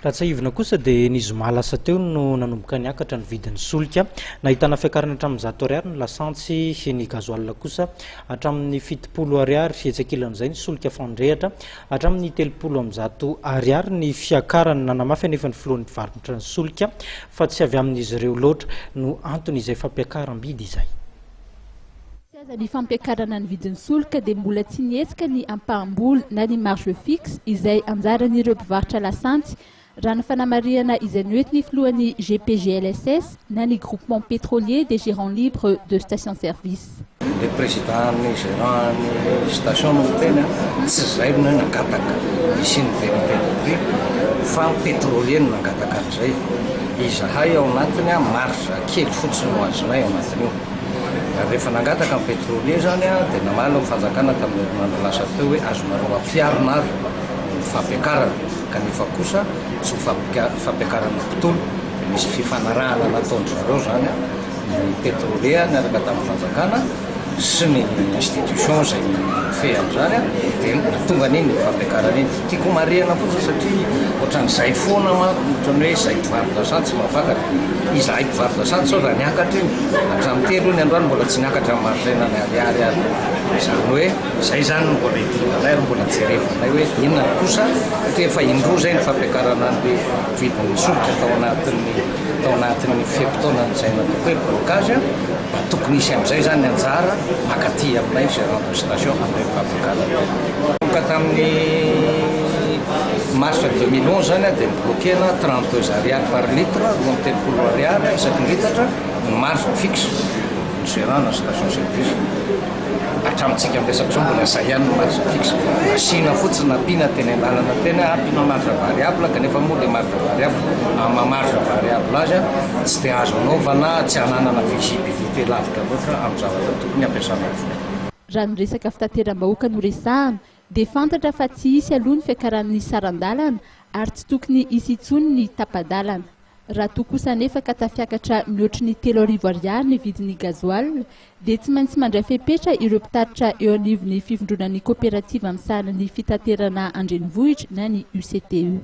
Raha tsiahivina kosa dia ny zoma lasa teo no nanomboka niakatra ny vidin'ny solika. Nahitana fiakarana hatramin'ny 100 ariary ny lasantsy, ny gasoil kosa hatramin'ny 70 ariary. Etsy ankilan'izay ny solika fandrehitra hatramin'ny 130 ariary ny fiakarany. Nanamafy anefa ny filohan'ny mpivarotra ny solika fa tsy avy amin'izy ireo loatra no antony izay fampiakaram-bidy izay. Tsy aza ny fampiakarana ny vidin'ny solika dia mbola tsy nihetsika ny ampaham-bola na ny marge fixe izay anjaran'ireo mpivarotra lasantsy, raha ny fanamarihana izay noentin'ny filohan'ny GPGLSS na ny Groupement Pétrolier des Gérants Libres de Station Service. Le président ny gérant ny station no miteny a, tsy zay no hoe nangataka hisian'ny vérité de prix fa ny pétrolier no nangataka an'izay. Izahay ao anatiny a, marge kely fotsiny no azonay ao anatin'io. Rehefa nangataka ny pétrolier zany a, dia namaly ny fanjakana tamin'ny herinandro lasa teo hoe azonareo ampiharina ary ny fampiakarana, kanefa kosa tsy ho fampiakarana mpitolo. Dia misy fifanarahana nataon-dry zareo zany a, ny pétrolier niaraka tamin'ny fanjakana sy ny institution izay mifehy an'izany a, dia tonga an'iny fampiakarana iny. Tiako homarihana fotsiny satria ohatran'izay foana manko, ohatran'ny hoe izay mpivarotra lasantsy mampakatra. Izahay mpivarotra lasantsy sao raha niakatra iny, hatramin'ny 3 iny androany mbola tsy niakatra ny marge-na ny ariary ary. Izany hoe izay izany no mbola idiranay ary mbola jerevanay hoe inona kosa, satria efa indroa izay ny fampiakarana an'ilay vidin'ny solika tao anatin'ny tao anatin'ny fe-potoanan'izay nataoko hoe blocage, mba tokony hisy amin'izay izany ny anjara mankaty aminay gérant de station amin'ireny fampiakarana ireny. Nanomboka tamin'ny mars 2011 izany dia ni-bloquer-na 32 ariary par litre, 32 ariary isaky ny litatra ny marge fixe ny gérant na station service. Hatramintsika miresaka izao mbola izay ihany ny marge fixe. Asiana fotsiny nampiana teny an-dalana teny hoe ampiana marge variable, kanefa moa ilay marge variable amin'ny maha marge variable azy tsy dia azo anaovana, tsy ananana visibilité lavitra loatra amin'ny zavatra tokony hampiasana ny vola. Raha ny resaka fitateram-bahoaka no resahana dia fantatra fa tsy hisy aloha ny fiakaran'ny saran-dalana ary tsy tokony hisy intsony ny tapa-dalana. Raha toa kosa anefa ka tafiakatra mihoatry ny 3000 ariary ny vidin'ny gasoil dia tsy maintsy mandray fepetra ireo mpitatitra eo anivon'ny fivondronan'ny koperativa misahana ny fitaterana an-drenivohitra na ny UCTE.